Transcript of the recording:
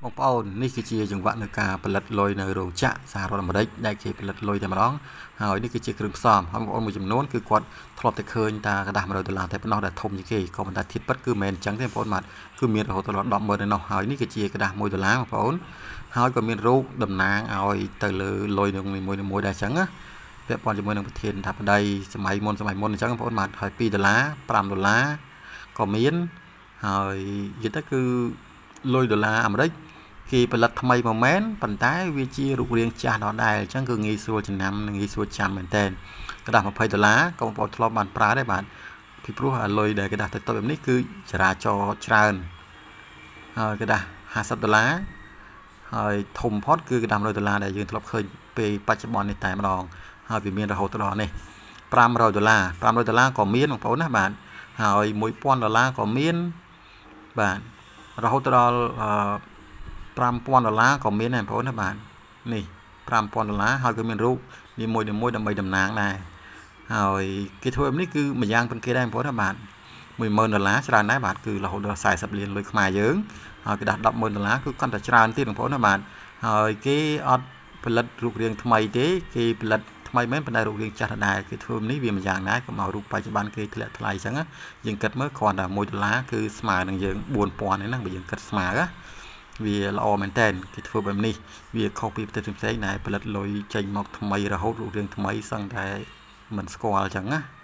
បងប្អូននេះគឺជាចង្វាក់នៃការផលិតលុយនៅរោងចក្រសហរដ្ឋអាមេរិកដែលគេផលិតលុយតែម្ដងហើយនេះគឺជាគ្រឿងផ្សំហើយបងប្អូនមួយចំនួនគឺគាត់ធ្លាប់តែឃើញតាក្រដាស100ដុល្លារតែប៉ុណ្ណោះដែលធំជាងគេក៏ប៉ុន្តែធាតុពិតគឺមិនមែនអញ្ចឹងទេបងប្អូនបាទគឺមានរហូតដល់100000ឯណោះហើយនេះគឺជាក្រដាស1ដុល្លារបងប្អូនហើយក៏មានរូបតំណាងឲ្យទៅលើលុយនឹងនីមួយៗដែរអញ្ចឹងណាពាក់ព័ន្ធជាមួយនឹងប្រធានថាប្តីសម័យមុនសម័យមុនអញ្ចឹងបងប្អូនបាទហើយ2ដុល្លារ5ដុល្លារក៏មានហើយនិយាយទៅគឺលុយដុល្លារអាមេរិកគេផលិតថ្មីមកមែនប៉ុន្តែវាជារូបរាងចាស់ដដែលអញ្ចឹងគឺងាយស្រួលចំណាំនិងងាយស្រួលចាំមែនតើក្រដាស20ដុល្លារក៏បងប្អូនធ្លាប់បានប្រើដែរបាទពីព្រោះអាលុយដែលក្រដាសតូចៗបែបនេះគឺចរាចរណ៍ច្រើនហើយក្រដាស50ដុល្លារហើយធំផុតគឺក្រដាស100ដុល្លារដែលយើងធ្លាប់ឃើញពេលបច្ចុប្បន្ននេះតែម្ដងហើយវាមានរហូតដល់នេះ500ដុល្លារ500ដុល្លារក៏មានបងប្អូនណាបាទហើយ1000ដុល្លារក៏មានបាទរហូតដល់អឺ5000ដុល្លារក៏មានដែរបងប្អូនណាបាទនេះ5000ដុល្លារហើយក៏មានរូបនីមួយៗដើម្បីតំណាងដែរហើយគេធ្វើបែបនេះគឺមួយយ៉ាងប៉ុនគេដែរបងប្អូនណាបាទ10000ដុល្លារច្រើនដែរបាទគឺរហូតដល់40លានលុយខ្មែរយើងហើយគេដាក់100,000ដុល្លារគឺកាន់តែច្រើនទៀតបងប្អូនណាបាទហើយគេអត់ផលិតរូបរាងថ្មីទេគេផលិតថ្មីមែនប៉ុន្តែរូបរាងចាស់ដដែលគេធ្វើនេះវាមួយយ៉ាងដែរកុំឲ្យរូបបច្ចុប្បន្នគេធ្លាក់ថ្លៃអញ្ចឹងយើងគិតមើលគ្រាន់តែ1ដុល្លារគឺស្មើនឹងយើង4000ហ្នឹងណាបើយើងគិតស្មើណាវាល្អមែនតើគេធ្វើបែបនេះវាខុសពីប្រទេសផ្សេងៗដែលផលិតលុយចេញមកថ្មីរហូតរូបរាងថ្មីសឹងតែមិនស្គាល់អញ្ចឹងណា។